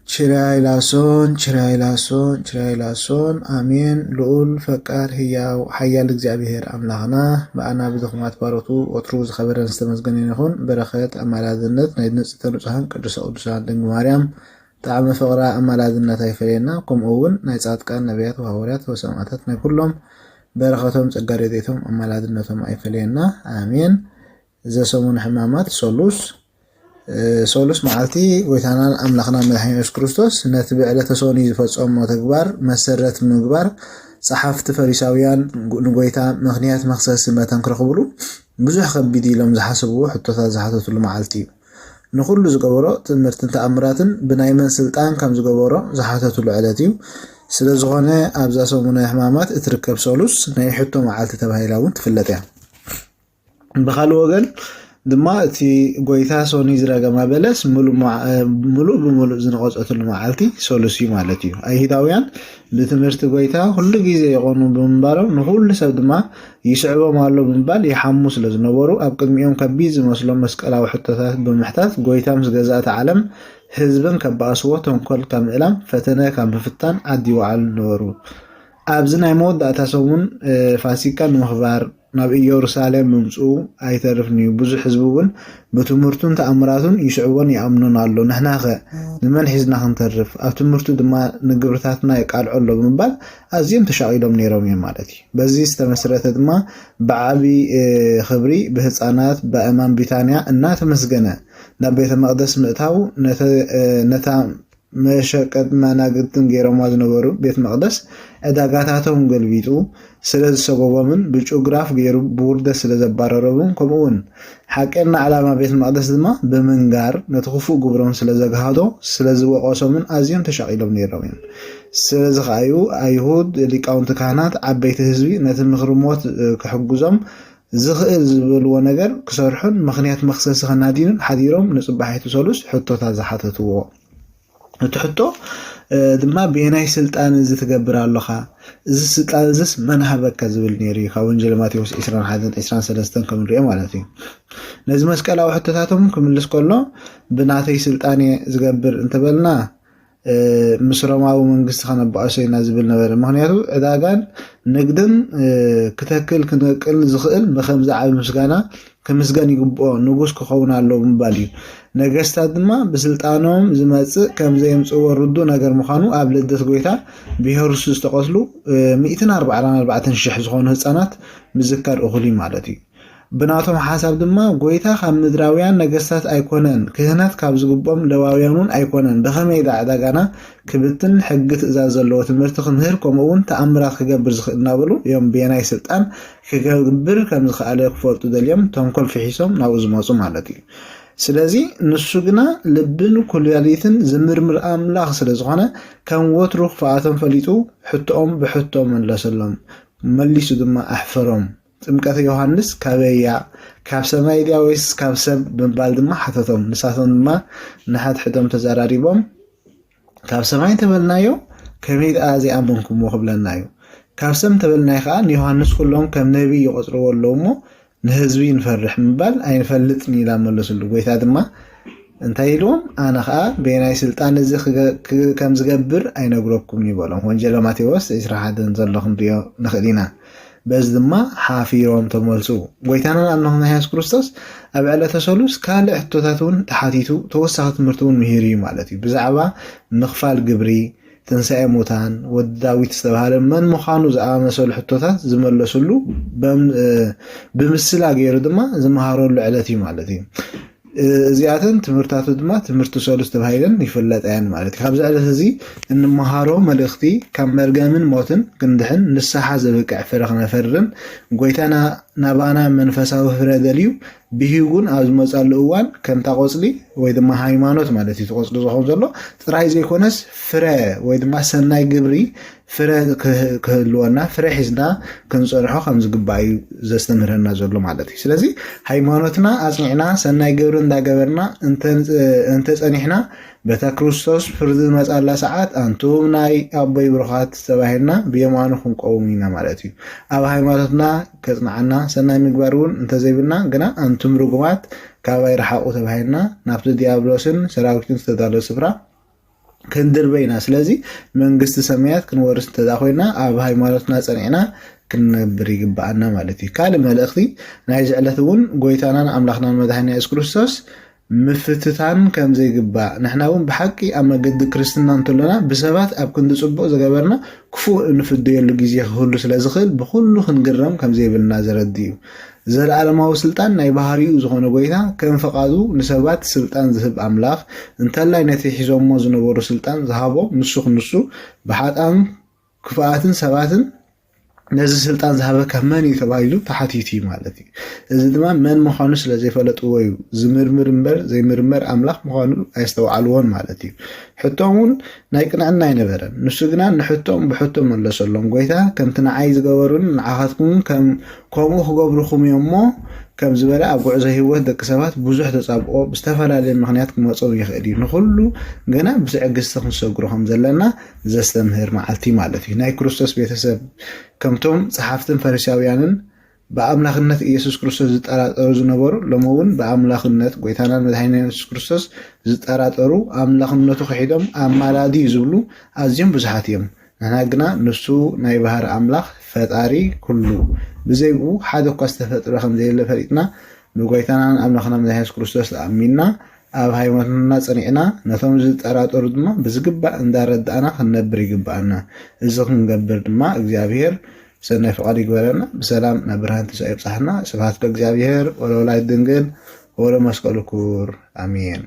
ችራይ ላሶን ችራይ ላሶን ችራይ ላሶን። ኣሜን። ልዑል ፈቃር ህያው ሓያል እግዚኣብሔር ኣምላኽና ብኣና ብድኹማት ባሮቱ ወትሩ ዝኸበረን ዝተመስገነን ይኹን። በረኸት ኣማላድነት ናይ ንጽሕተ ንጹሃን ቅድስተ ቅዱሳን ድንግል ማርያም ጣዕሚ ፍቕራ ኣማላድነት ኣይፈለየና። ከምኡ እውን ናይ ጻድቃን ነቢያት ወሃዋርያት ወሰማዕታት ናይ ኩሎም በረኸቶም ጸጋ ረድኤቶም ኣማላድነቶም ኣይፈለየና። ኣሜን። ዘሰሙን ሕማማት ሰሉስ ሰሉስ መዓልቲ ጎይታናን ኣምላኽናን መድሓኒ የሱስ ክርስቶስ ነቲ ብዕለተ ሰኑይ ዝፈጸሞ ተግባር መሰረት ብምግባር ጸሓፍቲ ፈሪሳውያን ንጎይታ ምኽንያት መኽሰሲ መታን ክረኽብሉ ብዙሕ ከቢድ ኢሎም ዝሓሰብዎ ሕቶታት ዝሓተትሉ መዓልቲ እዩ። ንኹሉ ዝገበሮ ትእምርትን ተኣምራትን ብናይ መን ስልጣን ከም ዝገበሮ ዝሓተትሉ ዕለት እዩ። ስለ ዝኾነ ኣብዛ ሰሙነ ሕማማት እትርከብ ሰሉስ ናይ ሕቶ መዓልቲ ተባሂላ እውን ትፍለጥ እያ። ብኻልእ ወገን ድማ እቲ ጎይታ ሶኒ ዝረገማ በለስ ምሉእ ብምሉእ ዝነቐጸትሉ መዓልቲ ሰሉስ እዩ ማለት እዩ። ኣይሁዳውያን ብትምህርቲ ጎይታ ኩሉ ግዜ ይቐኑ ብምንባሮም ንኹሉ ሰብ ድማ ይስዕቦም ኣሎ ብምባል ይሓሙ ስለ ዝነበሩ ኣብ ቅድሚኦም ከቢድ ዝመስሎም መስቀላዊ ሕቶታት ብምሕታት ጎይታ ምስ ገዛእቲ ዓለም ህዝብን ከባእስዎ ተንኮል ካብ ምእላም ፈተነ ካብ ምፍታን ዓዲ ይወዓሉ ነበሩ። ኣብዚ ናይ መወዳእታ ሰሙን ፋሲካ ንምኽባር ናብ ኢየሩሳሌም ምምፅኡ ኣይተርፍን እዩ። ብዙሕ ህዝቢ እውን ብትምህርቱን ተኣምራቱን ይስዕቦን ይኣምኖን ኣሎ። ንሕናኸ ንመን ሒዝና ክንተርፍ? ኣብ ትምህርቱ ድማ ንግብርታትና የቃልዖ ኣሎ ብምባል ኣዝዮም ተሻቒሎም ነይሮም እዮም ማለት እዩ። በዚ ዝተመስረተ ድማ ብዓቢ ክብሪ ብህፃናት ብኣእማን ቢታንያ እናተመስገነ ናብ ቤተ መቕደስ ምእታው ነታ መሸቀጥ መናግድትን ገይሮማ ዝነበሩ ቤት መቕደስ ዕዳጋታቶም ገልቢጡ ስለ ዝሰጎቦምን ብጩግራፍ ገይሩ ብውርደት ስለ ዘባረሮምን ከምኡ እውን ሓቀና ዕላማ ቤት መቕደስ ድማ ብምንጋር ነቲ ክፉእ ግብሮም ስለ ዘግሃዶ ስለ ዝወቐሶምን ኣዝዮም ተሻቒሎም ነይሮም እዮም። ስለዚ ከኣዩ ኣይሁድ ሊቃውንቲ ካህናት ዓበይቲ ህዝቢ ነቲ ምኽሪ ሞት ክሕግዞም ዝኽእል ዝበልዎ ነገር ክሰርሑን ምኽንያት መኽሰሲ ከናድዩን ሓዲሮም ንጽባሒቱ ሰሉስ ሕቶታት ዝሓተትዎ። እቲ ሕቶ ድማ ብየናይ ስልጣን እዚ ትገብር ኣለኻ? እዚ ስልጣን እዚስ መን ሃበካ ዝብል ነይሩ እዩ ካብ ወንጀል ማቴዎስ ዕስራን ሓደን ዕስራን ሰለስተን ከም ንሪኦ ማለት እዩ። ነዚ መስቀላዊ ሕቶታቶም ክምልስ ከሎ ብናተይ ስልጣን እየ ዝገብር እንተበልና ምስ ሮማዊ መንግስቲ ከነባእሶ ኢና ዝብል ነበረ። ምክንያቱ ዕዳጋን ንግድን ክተክል ክንቅል ዝኽእል ብከምዚ ዓቢ ምስጋና ክምስገን ይግብኦ፣ ንጉስ ክኸውን ኣለዎ ብምባል እዩ። ነገስታት ድማ ብስልጣኖም ዝመጽእ ከም ዘየምጽእዎ ርዱእ ነገር ምዃኑ ኣብ ልደት ጎይታ ብሄሩስ ዝተቐትሉ ሚእትን ኣርባዓን ኣርባዕተን ሽሕ ዝኾኑ ህጻናት ምዝካር እኹል እዩ ማለት እዩ። ብናቶም ሓሳብ ድማ ጎይታ ካብ ምድራውያን ነገስታት ኣይኮነን፣ ክህነት ካብ ዝግብኦም ለዋውያን እውን ኣይኮነን። ብኸመይ ደኣ ዕዳጋና ክብትን ሕጊ ትእዛዝ ዘለዎ ትምህርቲ ክምህር ከምኡ እውን ተኣምራት ክገብር ዝኽእል እናበሉ እዮም ብየናይ ስልጣን ክገብር ከም ዝኸኣለ ክፈልጡ ደልዮም ተንኮል ፍሒሶም ናብኡ ዝመፁ ማለት እዩ። ስለዚ ንሱ ግና ልብን ኩላሊትን ዝምርምር ኣምላኽ ስለ ዝኾነ ከም ወትሩ ክፍኣቶም ፈሊጡ ሕቶኦም ብሕቶ መለሰሎም። መሊሱ ድማ ኣሕፈሮም። ጥምቀተ ዮሃንስ ካበይ እያ? ካብ ሰማይ ድያ ወይስ ካብ ሰብ? ብምባል ድማ ሓተቶም። ንሳቶም ድማ ንሓድሕዶም ተዘራሪቦም ካብ ሰማይ እንተበልናዮ ከመይ ደኣ ዘይኣመንኩምዎ ክብለና እዩ። ካብ ሰብ እንተበልናዮ ከኣ ንዮሃንስ ኩሎም ከም ነቢይ ይቖጽርዎ ኣለዉ እሞ ንህዝቢ ንፈርሕ ምባል ኣይንፈልጥን ኢና መለስሉ። ጎይታ ድማ እንታይ ኢልዎም? ኣነ ኸኣ በየናይ ስልጣን እዚ ከም ዝገብር ኣይነግረኩምን እዩ በሎም። ወንጌለ ማቴዎስ ዕስራን ሓደን ዘሎ ክንሪኦ ንኽእል ኢና። በዚ ድማ ሓፊሮም ተመልሱ። ጎይታናን ኣምላኽና የሱስ ክርስቶስ ኣብ ዕለተ ሰሉስ ካልእ ሕቶታት እውን ተሓቲቱ ተወሳኺ ትምህርቲ እውን ምሂሩ እዩ ማለት እዩ። ብዛዕባ ምኽፋል ግብሪ፣ ትንሳኤ ሙታን፣ ወዲ ዳዊት ዝተባህለ መን ምዃኑ ዝኣመሰሉ ሕቶታት ዝመለስሉ ብምስላ ገይሩ ድማ ዝመሃረሉ ዕለት እዩ ማለት እዩ። እዚኣተን ትምህርታቱ ድማ ትምህርቲ ሰሉስ ተባሂለን ይፍለጣ እየን ማለት እዩ። ካብዚ ዕለት እዚ እንመሃሮ መልእኽቲ ካብ መርገምን ሞትን ክንድሕን ንስሓ ዘብቅዕ ፍረ ክነፈርን ጎይታና ናባና መንፈሳዊ ፍረ ደልዩ ብሂጉን ኣብ ዝመፀሉ እዋን ከምታ ቆፅሊ ወይ ድማ ሃይማኖት ማለት እዩ እቲ ቆፅሊ ዝኸውን ዘሎ ጥራይ ዘይኮነስ ፍረ ወይ ድማ ሰናይ ግብሪ ፍረ ክህልወና ፍረ ሒዝና ክንፀንሖ ከም ዝግባእ እዩ ዘስተምህረና ዘሎ ማለት እዩ። ስለዚ ሃይማኖትና ኣፅኒዕና ሰናይ ግብሪ እንዳገበርና እንተፀኒሕና በታ ክርስቶስ ፍርዲ ዝመፃላ ሰዓት ኣንቱም ናይ ኣቦይ ብሩኻት ተባሂልና ብየማኑ ክንቀውም ኢና ማለት እዩ። ኣብ ሃይማኖትና ከፅንዓና ሰናይ ምግባር እውን እንተዘይብልና ግና ኣንቱም ርጉማት ካባይ ርሓቑ ተባሂልና ናብቲ ዲያብሎስን ሰራዊቱን ዝተዳለወ ስፍራ ክንድርበ ኢና። ስለዚ መንግስቲ ሰማያት ክንወርስ እንተዳ ኮይና ኣብ ሃይማኖትና ጸኒዕና ክንነብር ይግብኣና ማለት እዩ። ካልእ መልእኽቲ ናይዚ ዕለት እውን ጎይታናን ኣምላኽናን መድሓኒና የሱስ ክርስቶስ ምፍትታን ከም ዘይግባእ፣ ንሕና እውን ብሓቂ ኣብ መገዲ ክርስትና እንተሎና ብሰባት ኣብ ክንዲ ጽቡቕ ዝገበርና ክፉእ እንፍደየሉ ግዜ ክህሉ ስለ ዝኽእል ብኹሉ ክንግረም ከም ዘይብልና ዘረዲ እዩ። ዘለኣለማዊ ስልጣን ናይ ባህሪኡ ዝኾነ ጎይታ ከም ፈቓዱ ንሰባት ስልጣን ዝህብ ኣምላኽ፣ እንተላይ ነቲ ሒዞሞ ዝነበሩ ስልጣን ዝሃቦም ንሱ ክንሱ ብሓጣን ክፉኣትን ሰባትን ነዚ ስልጣን ዝሃበካ መን እዩ ተባሂሉ ተሓቲቱ እዩ ማለት እዩ። እዚ ድማ መን ምዃኑ ስለ ዘይፈለጥዎ እዩ። ዝምርምር እምበር ዘይምርመር ኣምላኽ ምዃኑ ኣየስተውዓልዎን ማለት እዩ። ሕቶም እውን ናይ ቅንዕና ኣይነበረን። ንሱ ግና ንሕቶም ብሕቶ መለሰሎም። ጎይታ ከምቲ ንዓይ ዝገበሩኒ ንዓኻትኩም እውን ከም ከምኡ ክገብሩኹም እዮም እሞ ከም ዝበለ ኣብ ጉዕዞ ህይወት ደቂ ሰባት ብዙሕ ተጻብኦ ብዝተፈላለየ ምኽንያት ክመጾም ይኽእል እዩ። ንኹሉ ግና ብትዕግስቲ ክንሰግሮ ከም ዘለና ዘስተምህር መዓልቲ ማለት እዩ። ናይ ክርስቶስ ቤተሰብ ከምቶም ጸሓፍትን ፈሪሳውያንን ብኣምላኽነት ኢየሱስ ክርስቶስ ዝጠራጠሩ ዝነበሩ ሎሚ እውን ብኣምላኽነት ጎይታናን መድሓኒና የሱስ ክርስቶስ ዝጠራጠሩ ኣምላኽነቱ ክሒዶም ኣማላዲ እዩ ዝብሉ ኣዝዮም ብዙሓት እዮም። ንሕና ግና ንሱ ናይ ባህሪ ኣምላኽ ፈጣሪ ኩሉ ብዘይ ብኡ ሓደ እኳ ዝተፈጥረ ከም ዘየለ ፈሊጥና ብጎይታናን ኣምላኽና መድሓኒ የሱስ ክርስቶስ ኣሚንና ኣብ ሃይማኖትና ጸኒዕና ነቶም ዝጠራጠሩ ድማ ብዝግባእ እንዳረዳእና ክንነብር ይግብኣና። እዚ ክንገብር ድማ እግዚኣብሔር ሰናይ ፍቓድ ይግበረና። ብሰላም ናብ ብርሃን ትንሳኤ ይብጻሕና። ስብሐት ለእግዚኣብሔር ወለወላዲቱ ድንግል ወለመስቀሉ ክቡር ኣሜን።